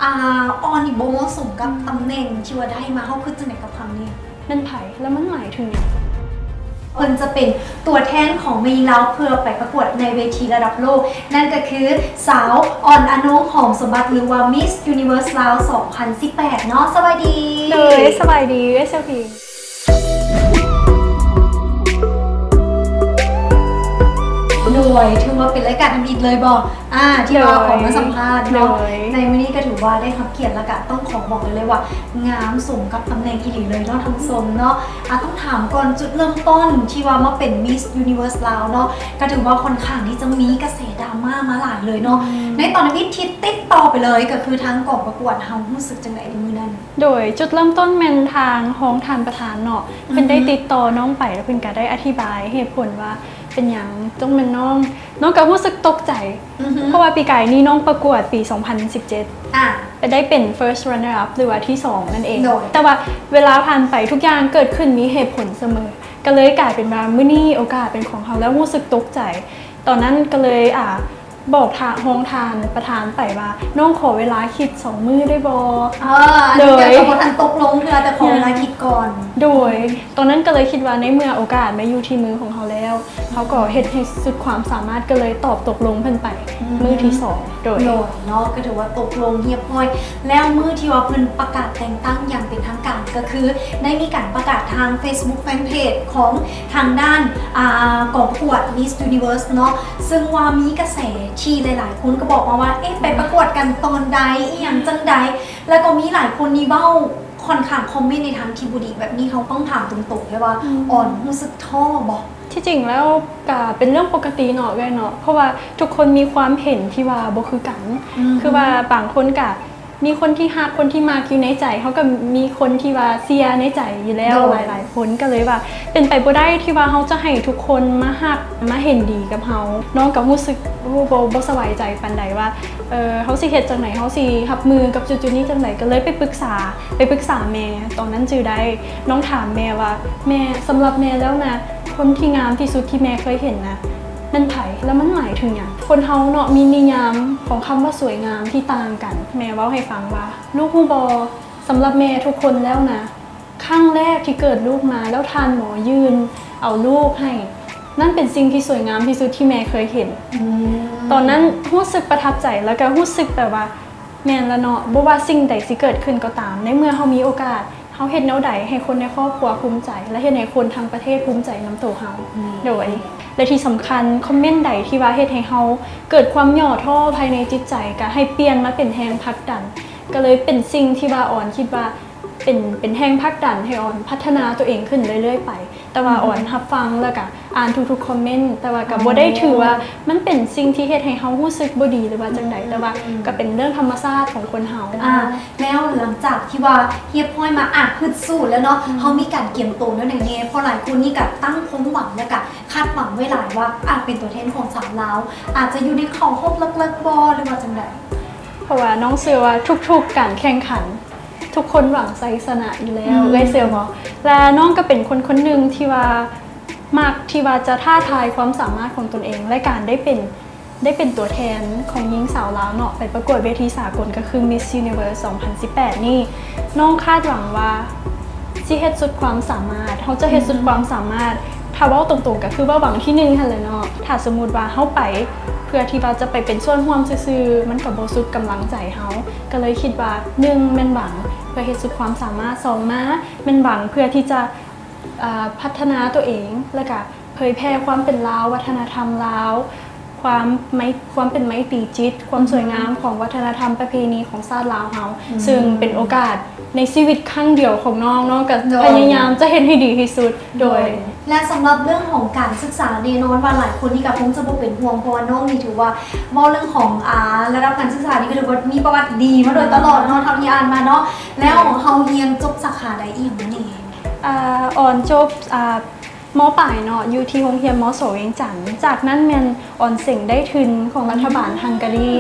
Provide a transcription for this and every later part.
ອາ ອອນນີ້ບໍ່ເໝາະສົມກັບຕຳແໜ່ງທີ່ວ່າໄດ້ມາ. ເຮົາຄິດຈັ່ງໃດກັບຄຳນີ້? ແມ່ນໃຜ ແລະ ມັນໝາຍເຖິງຫຍັງ? ເພິ່ນຈະເປັນຕົວແທນຂອງແມ່ຍິງລາວເພື່ອໄປປະກວດໃນເວທີລະດັບໂລກ, ນັ້ນກໍຄືສາວ ອອນ ອານົງ ຫອມສົມບັດ ຫຼືວ່າ Miss Universe ລາວ ສອງພັນສິບແປດເນາະ. ສະບາຍດີ. ໂດຍ ສະບາຍດີ ເອື້ອຍເຊວພີ. ໂດຍ ຖືວ່າເປັນລາຍການທຳອິດເລີຍບໍ່? ອ່າ ທີ່ວ່າ ໂດຍ ອອກມາສຳພາດເນາະ ໂດຍ ໃນມື້ນີ້ກໍຖືວ່າໄດ້ຮັບກຽດ ແລ້ວກໍຕ້ອງຂໍບອກໄດ້ເລີຍວ່າ ງາມສົມກັບຕຳແໜ່ງອີ່ຫຼີເລີຍເນາະທ່ານຜູ້ຊົມເນາະ. ອ່າ ຕ້ອງຖາມກ່ອນ ຈຸດເລີ່ມຕົ້ນທີ່ວ່າມາເປັນ Miss Universe ລາວເນາະ ກໍຖືວ່າຄ່ອນຂ້າງທີ່ຈະມີກະແສດຣາມາມາຫຼາຍເລີຍເນາະ. ອືມ ໃນຕອນນັ້ນທີ່ຕິດຕໍ່ໄປເລີຍ ກໍຄືທາງກອງປະກວດ ເຮົາຮູ້ສຶກຈັ່ງໃດໃນມື້ນັ້ນ? ໂດຍ ຈຸດເລີ່ມຕົ້ນແມ່ນທາງຮອງທ່ານປະທານເນາະ ອືຮຶ ເພິ່ນໄດ້ຕິດຕໍ່ນ້ອງໄປ ແລ້ວເພິ່ນກໍໄດ້ອະທິບາຍເຫດຜົນວ່າເປັນຫຍັງຕ້ອງແມ່ນນ້ອງ. ນ້ອງກໍຮູ້ສຶກຕົກໃຈ ອືຮຶ ເພາະວ່າປີກາຍນີ້ນ້ອງປະກວດປີສອງພັນສິບເຈັດ ອ່າ ໄດ້ເປັນ first runner up ຫຼືວ່າທີສອງນັ້ນເອງ. ໂດຍ ແຕ່ວ່າເວລາຜ່ານໄປທຸກຢ່າງເກີດຂຶ້ນມີເຫດຜົນສະເໝີ ກໍເລີຍກາຍເປັນວ່າມື້ນີ້ໂອກາດເປັນຂອງເຮົາ ແລ້ວຮູ້ສຶກຕົກໃຈ. ຕອນນັ້ນກໍເລີຍ ອ່າ ບອກທາງຮອງທ່ານປະທານໄປວ່າ ນ້ອງຂໍເວລາຄິດສອງມື້ໄດ້ບໍ່? ເອີ ອັນນີ້ກໍ ໂດຍ ຍັງບໍ່ທັນຕົກລົງເທື່ອ ແຕ່ຂໍເວລາຄິດກ່ອນ. ໂດຍ ຕອນນັ້ນກໍເລີຍຄິດວ່າໃນເມື່ອໂອກາດມາຢູ່ທີ່ມືຂອງເຮົາແລ້ວ ເຮົາກໍເຮັດໃຫ້ສຸດຄວາມສາມາດ ກໍເລີຍຕອບຕົກລົງເພິ່ນໄປ ອືຮຶ ມື້ທີສອງ. ໂດຍ ໂດຍເນາະ ກໍຖືວ່າຕົກລົງຮຽບຮ້ອຍ ແລ້ວມື້ທີ່ວ່າເພິ່ນປະກາດແຕ່ງຕັ້ງຢ່າງເປັນທາງການ ກໍຄືໄດ້ມີການປະກາດທາງ Facebook Fanpage ຂອງທາງດ້ານ ອ່າ ກອງປະກວດ Miss Universe ເນາະ ເຊິ່ງວ່າມີກະແສທີ່ຫຼາຍໆຄົນກໍບອກມາວ່າ ເອະ ໄປປະກວດກັນຕອນໃດ ອີ່ຫຍັງຈັ່ງໃດ ແລ້ວກໍມີຫຼາຍຄົນນີ້ເວົ້າ ຂ້ອນຂ້າງຄອມເມັນໃນທາງທີ່ບໍ່ດີ ແບບນີ້ເຮົາຕ້ອງຖາມຕົງໆເລີຍວ່າ ອືມ ອອນຮູ້ສຶກທໍ້ບໍ່? ທີ່ຈິງແລ້ວກະເປັນເລື່ອງປົກກະຕິເນາະເອື້ອຍເນາະ ເພາະວ່າທຸກຄົນມີຄວາມເຫັນທີ່ວ່າບໍ່ຄືກັນ. ອືມ ຄືວ່າບາງຄົນກະມີຄົນທີ່ຮັກ ຄົນທີ່ມັກຢູ່ໃນໃຈ ເຮົາກໍມີຄົນທີ່ວ່າເຊຍໃນໃຈຢູ່ແລ້ວ ໂດຍ ຫຼາຍໆຄົນ ກໍເລີຍວ່າເປັນໄປບໍ່ໄດ້ທີ່ວ່າເຮົາຈະໃຫ້ທຸກຄົນມາຮັກ ມາເຫັນດີກັບເຮົາ. ນ້ອງກໍຮູ້ສຶກ ບໍ່ ບໍ່ ບໍ່ສະບາຍໃຈປານໃດວ່າ ເອີ ເຮົາຊິເຮັດຈັ່ງໃດ ເຮົາຊິຮັບມືກັບຈຸດໆນີ້ຈັ່ງໃດ ກໍເລີຍໄປປຶກສາ ໄປປຶກສາແມ່. ຕອນນັ້ນຈື່ໄດ້ ນ້ອງຖາມແມ່ວ່າ ແມ່ ສຳລັບແມ່ແລ້ວນະ ຄົນທີ່ງາມທີ່ສຸດທີ່ແມ່ເຄີຍເຫັນນະ ແມ່ນໃຜ ແລ້ວມັນໝາຍເຖິງຫຍັງ? ຄົນເຮົາເນາະ ມີນິຍາມຂອງຄຳວ່າສວຍງາມທີ່ຕ່າງກັນ. ແມ່ເວົ້າໃຫ້ຟັງວ່າ ລູກຮູ້ບໍ່ ສຳລັບແມ່ທຸກຄົນແລ້ວນະ ຄັ້ງແລກທີ່ເກີດລູກມາ ແລ້ວທ່ານໝໍຍື່ນເອົາລູກໃຫ້ ນັ້ນເປັນສິ່ງທີ່ສວຍງາມທີ່ສຸດທີ່ແມ່ເຄີຍເຫັນ. ອືມ ຕອນນັ້ນຮູ້ສຶກປະທັບໃຈ ແລ້ວກໍຮູ້ສຶກແບບວ່າ ແມ່ນລະເນາະ ບໍ່ວ່າສິ່ງໃດຊິເກີດຂຶ້ນກໍຕາມ ໃນເມື່ອເຮົາມີໂອກາດ ເຮົາເຮັດແນວໃດໃຫ້ຄົນໃນຄອບຄົວພູມໃຈ ແລະ ເຮັດໃຫ້ຄົນທັງປະເທດພູມໃຈນຳໂຕເຮົາ. ອືມ ໂດຍ ແລະ ທີ່ສຳຄັນ ຄອມເມັນໃດທີ່ວ່າເຮັດໃຫ້ເຮົາເກີດຄວາມຫຍໍ້ທໍ້ພາຍໃນຈິດໃຈ ກໍໃຫ້ປ່ຽນມາເປັນແຮງຜັກດັນ. ກໍເລີຍເປັນສິ່ງທີ່ວ່າອອນຄິດວ່າເປັນ ເປັນແຮງຜັກດັນໃຫ້ອອນພັດທະນາຕົວເອງຂຶ້ນເລື້ອຍໆໄປ. ແຕ່ວ່າ ອືຮຶ ອອນຮັບຟັງ ແລ້ວກະອ່ານທຸກໆຄອມເມັນ ແຕ່ວ່າກໍ ອໍ ບໍ່ໄດ້ຖືວ່າມັນເປັນສິ່ງທີ່ເຮັດໃຫ້ເຮົາຮູ້ສຶກບໍ່ດີ ຫຼືວ່າຈັ່ງໃດ ອືມ ແຕ່ວ່າ ອືມ ກໍເປັນເລື່ອງທຳມະຊາດຂອງຄົນເຮົາ. ອ່າ ແລ້ວຫຼັງຈາກທີ່ວ່າຮຽບຮ້ອຍມາ ອ່າ ຮຶດສູ້ແລ້ວເນາະ ອືມ ເຮົາມີການກຽມໂຕແນວໃດແດ່? ເພາະຫຼາຍຄົນນີ້ກໍຕັ້ງຄວາມຫວັງ ແລ້ວກະຄາດຫວັງໄວ້ຫຼາຍວ່າ ອ່າ ເປັນຕົວແທນຂອງສາວລາວ ອາດຈະຢູ່ໃນເຂົ້າຮອບເລິກໆບໍ່ ຫຼືວ່າຈັ່ງໃດ? ເພາະວ່ານ້ອງເຊື່ອວ່າທຸກໆການແຂ່ງຂັນ ທຸກຄົນຫວັງໄຊຊະນະຢູ່ແລ້ວ ອືມ ເອື້ອຍເຊື່ອບໍ່? ແລະ ນ້ອງກໍເປັນຄົນຄົນໜຶ່ງທີ່ວ່າມັກທີ່ວ່າຈະທ້າທາຍຄວາມສາມາດຂອງຕົນເອງ ແລະ ການໄດ້ເປັນ ໄດ້ເປັນຕົວແທນຂອງຍິງສາວລາວເນາະ ໄປປະກວດເວທີສາກົນ ກໍຄື Miss Universe ສອງພັນສິບແປດນີ້ ນ້ອງຄາດຫວັງວ່າຊິເຮັດສຸດຄວາມສາມາດ ເຮົາຈະເຮັດ ອືມ ສຸດຄວາມສາມາດ. ຖ້າເວົ້າຕົງໆ ກໍຄືວ່າຫວັງທີໜຶ່ງຫັ້ນແຫຼະເນາະ. ຖ້າສົມມຸດວ່າເຮົາໄປເພື່ອທີ່ວ່າຈະໄປເປັນສ່ວນຮ່ວມຊື່ໆ ມັນກໍບໍ່ສຸດກຳລັງໃຈເຮົາ ກໍເລີຍຄິດວ່າ ໜຶ່ງ ແມ່ນຫວັງເພື່ອເຮັດສຸດຄວາມສາມາດ, ສອງ ມາແມ່ນຫວັງເພື່ອທີ່ຈະ ອ່າ ພັດທະນາຕົວເອງ ແລ້ວກະເຜີຍແຜ່ຄວາມເປັນລາວ, ວັດທະນະທຳລາວ, ຄວາມໄມ ຄວາມເປັນໄມຕີຈິດ, ຄວາມ ອືຮຶ ສວຍງາມຂອງວັດທະນະທຳປະເພນີຂອງຊາດລາວເຮົາ ອືມ ເຊິ່ງເປັນໂອກາດໃນຊີວິດຄັ້ງດຽວຂອງນ້ອງ, ນ້ອງກໍ ໂດຍ ພະຍາຍາມຈະເຮັດໃຫ້ດີທີ່ສຸດ. ໂດຍ ໂດຍ ແລະ ສຳລັບເລື່ອງຂອງການສຶກສາ ແນ່ນອນວ່າຫຼາຍຄົນນີ້ກໍຄົງຈະບໍ່ເປັນຫ່ວງ ເພາະວ່ານ້ອງນີ້ຖືວ່າ ເວົ້າເລື່ອງຂອງ ອ່າ ລະດັບການສຶກສານີ້ກໍຖືວ່າມີປະຫວັດດີມາໂດຍຕະຫຼອດເນາະ ເທົ່າທີ່ອ່ານມາເນາະ. ແລ້ວ ໂດຍ ເຮົາຮຽນຈົບສາຂາໃດອີ່ຫຍັງມາແດ່? ອ່າ ອອນຈົບ ອ່າ ມໍປາຍເນາະ ຢູ່ທີ່ໂຮງຮຽນ ມສ ວຽງຈັນ. ຈາກນັ້ນແມ່ນອອນເສັງໄດ້ທຶນຂອງລັດຖະບານ ອືມ ຮັງກາຣີ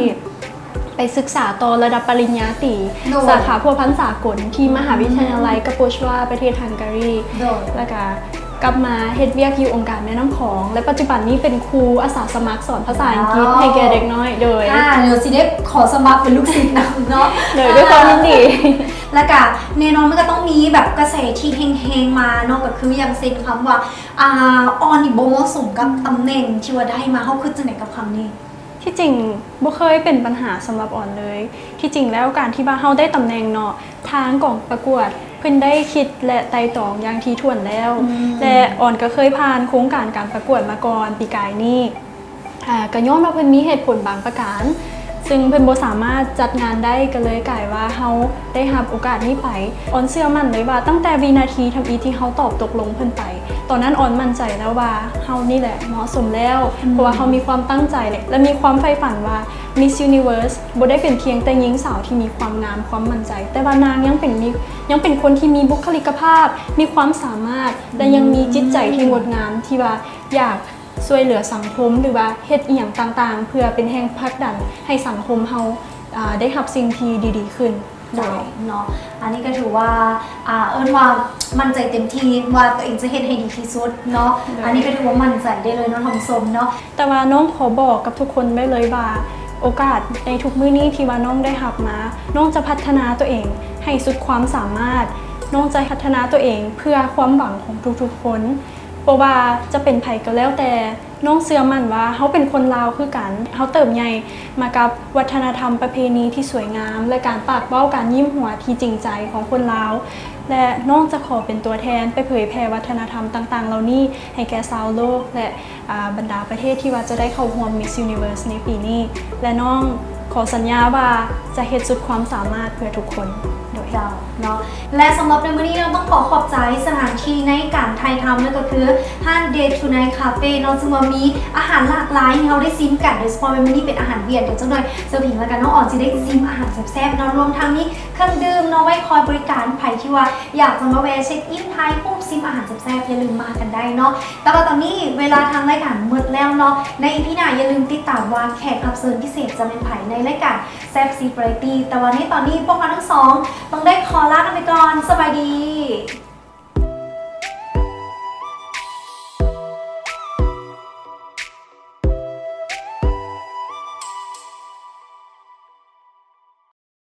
ໄປສຶກສາຕໍ່ລະດັບປະລິນຍາຕີ ໂດຍ ສາຂາພົວພັນສາກົນ ທີ່ມະຫາວິທະຍາໄລ ອືມ ກາໂປຊວາ ປະເທດຮັງກາຣີ ໂດຍ ແລ້ວກະ ກັບມາເຮັດວຽກຢູ່ອົງການແມ່ນ້ຳຂອງ ແລະ ປັດຈຸບັນນີ້ເປັນຄູອາສາສະໝັກສອນພາສາອັງກິດ ວ້າວ ໃຫ້ແກ່ເດັກນ້ອຍ ໂດຍ ອ່າ ດຽວຊິໄດ້ຂໍສະໝັກເປັນລູກສິດນຳເນາະ ໂດຍ ອ່າ ດ້ວຍຄວາມຍິນດີ ແລ້ວກະແນ່ນອນມັນກໍຕ້ອງມີແບບກະແສທີ່ແຮງໆມາເນາະ ກໍຄືຢ່າງເຊັ່ນຄຳວ່າ ອ່າ ອອນນີ້ບໍ່ເໝາະສົມກັບຕຳແໜ່ງທີ່ວ່າໄດ້ມາ ເຮົາຄິດຈັ່ງໃດກັບຄຳນີ້? ທີ່ຈິງບໍ່ເຄີຍເປັນບັນຫາສຳລັບອອນເລີຍ. ທີ່ຈິງແລ້ວການທີ່ວ່າເຮົາໄດ້ຕຳແໜ່ງເນາະ ທາງກອງປະກວດເພິ່ນໄດ້ຄິດ ແລະ ໄຕ່ຕອງຢ່າງຖີ່ຖ້ວນແລ້ວ ອືມ ແລະ ອອນກໍເຄີຍຜ່ານໂຄງການການປະກວດມາກ່ອນປີກາຍນີ້ ອາ ກໍຍ້ອນວ່າເພິ່ນມີເຫດຜົນບາງປະການ ຊຶ່ງເພິ່ນບໍ່ສາມາດຈັດງານໄດ້ ກໍເລີຍກາຍວ່າເຮົາໄດ້ຮັບໂອກາດນີ້ໄປ. ອອນເຊື່ອໝັ້ນເລີຍວ່າຕັ້ງແຕ່ວິນາທີທຳອິດທີ່ເຮົາຕອບຕົກລົງເພິ່ນໄປ ຕອນນັ້ນອອນໝັ້ນໃຈແລ້ວວ່າເຮົານີ້ແຫຼະເໝາະສົມແລ້ວ ອືມ ເພາະວ່າເຮົາມີຄວາມຕັ້ງໃຈ ແລະ ມີຄວາມໃຝ່ຝັນວ່າ Miss Universe ບໍ່ໄດ້ເປັນພຽງແຕ່ຍິງສາວທີ່ມີຄວາມງາມ, ຄວາມໝັ້ນໃຈ, ແຕ່ວ່ານາງຍັງເປັນມີ ຍັງເປັນຄົນທີ່ມີບຸກຄະລິກະພາບ, ມີຄວາມສາມາດ ແລະ ຍັງມີຈິດໃຈທີ່ງົດງາມ ທີ່ວ່າຢາກຊ່ວຍເຫຼືອສັງຄົມ ຫຼືວ່າເຮັດອີ່ຫຍັງຕ່າງໆ ເພື່ອເປັນແຮງຜັກດັນໃຫ້ສັງຄົມເຮົາ ອາ ໄດ້ຮັບສິ່ງທີ່ດີໆຂຶ້ນ. ໂດຍ ເຈົ້າ ເນາະ ອັນນີ້ກໍຖືວ່າ ອ່າ ເອີ້ນວ່າໝັ້ນໃຈເຕັມທີ່ວ່າຕົວເອງຈະເຮັດໃຫ້ດີທີ່ສຸດເນາະ ໂດຍ ອັນນີ້ກໍຖືວ່າໝັ້ນໃຈໄດ້ເລີຍເນາະ ທ່ານຜູ້ຊົມເນາະ. ແຕ່ວ່ານ້ອງຂໍບອກກັບທຸກຄົນໄວ້ເລີຍວ່າ ໂອກາດໃນທຸກມື້ນີ້ທີ່ວ່ານ້ອງໄດ້ຮັບມາ ນ້ອງຈະພັດທະນາຕົວເອງໃຫ້ສຸດຄວາມສາມາດ, ນ້ອງຈະພັດທະນາຕົວເອງເພື່ອຄວາມຫວັງຂອງທຸກໆຄົນ. ບໍ່ວ່າຈະເປັນໃຜກໍແລ້ວແຕ່ ນ້ອງເຊື່ອໝັ້ນວ່າເຮົາເປັນຄົນລາວຄືກັນ, ເຮົາເຕີບໃຫຍ່ມາກັບວັດທະນະທຳປະເພນີທີ່ສວຍງາມ ແລະ ການປາກເວົ້າ, ການຍິ້ມຫົວທີ່ຈິງໃຈຂອງຄົນລາວ ແລະ ນ້ອງຈະຂໍເປັນຕົວແທນໄປເຜີຍແຜ່ວັດທະນະທຳຕ່າງໆເຫຼົ່ານີ້ໃຫ້ແກ່ຊາວໂລກ ແລະ ອາ ບັນດາປະເທດທີ່ວ່າຈະໄດ້ເຂົ້າຮ່ວມ Miss Universe ໃນປີນີ້ ແລະ ນ້ອງຂໍສັນຍາວ່າຈະເຮັດສຸດຄວາມສາມາດເພື່ອທຸກຄົນ. ໂດຍ ເຈົ້າ ເນາະ ແລະ ສຳລັບໃນມື້ນີ້ເນາະ ຕ້ອງຂໍຂອບໃຈສະຖານທີ່ໃນການຖ່າຍທຳ ນັ້ນກໍຄືຮ້ານ Day to Night Cafe ເນາະ ຊຶ່ງວ່າມີອາຫານຫຼາກຫຼາຍໃຫ້ເຮົາໄດ້ຊິມກັນ ໂດຍສະເພາະໃນມື້ນີ້ເປັນອາຫານວຽດ. ດຽວຈັກໜ່ອຍເຈົ້າຜິງ ແລ້ວກໍນ້ອງອອນຊິໄດ້ຊິມອາຫານແຊບໆເນາະ ລວມທັງມີເຄື່ອງດື່ມເນາະ ໄວ້ຄອຍບໍລິການໃຜທີ່ວ່າຢາກຈະມາແວ່ເຊັກອິນ ຖ່າຍຮູບ ຊິມອາຫານແຊບໆ ຢ່າລືມມາກັນໄດ້ເນາະ. ແຕ່ວ່າຕອນນີ້ເວລາທາງລາຍການໝົດແລ້ວເນາະ ໃນອີພີໜ້າຢ່າລືມຕິດຕາມວ່າແຂກຮັບເຊີນພິເສດຈະແມ່ນໃຜໃນລາຍການ Zap Seas Variety. ແຕ່ວ່າໃນຕອນນີ້ພວກເຮົາທັງສອງຕ້ອງໄດ້ຂໍລາກັນໄປກ່ອນ. ສະບາຍດີ.